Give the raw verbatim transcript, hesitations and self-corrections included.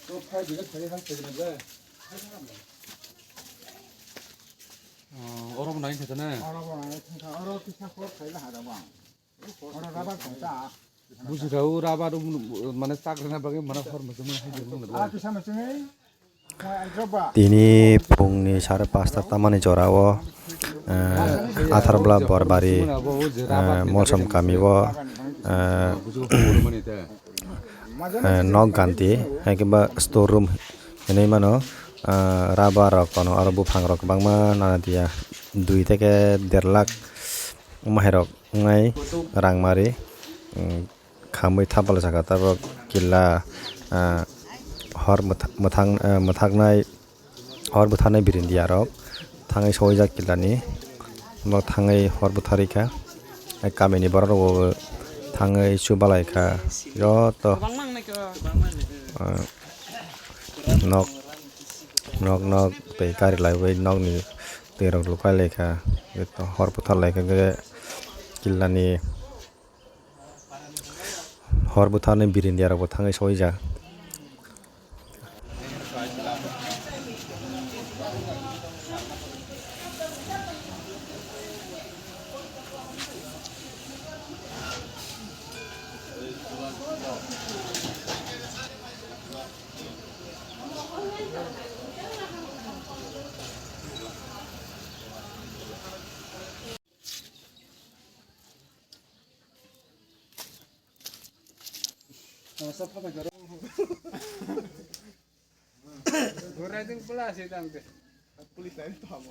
Oro bo nai khe ne. Oro bo nai thangkha, oro kisa kor khaila hada bang. Oro rubber kong ta. Buji rao rubber um, mane chak rwna bagwi mane hor muchung mane hai jeng nang. Ah, kisa muchung. Tini phungni sare pasta tamani jorao, eh, Atharmula Borbari, eh, Molsom kamio, eh, eh, nok ganti, hai khe ba store room hinwi mano, eh, rubber rok kono aro buphang rok kwbangma nana dia dui theke der lakh wngma hai rok wngnai rang mari, mm, khamwi thapal saka tabok killa, ah, hor mwtha-, mwthang-, ah, mwthaknai hor bwtharnai birindi arok thangwi soijak killani. Bo thangwi hor bwtharwi kha. Kamini borok rok bo thangwi chubalai kha joto, ah, nok, nok, nok tei gari laiwi nokni twi rok lukai lai kha. Hor bwthar lai kha killani. Hor bwtharnai birindi arok bo thangwi soijak. Gora jeng pula sih tang teh. Police lain tu apa?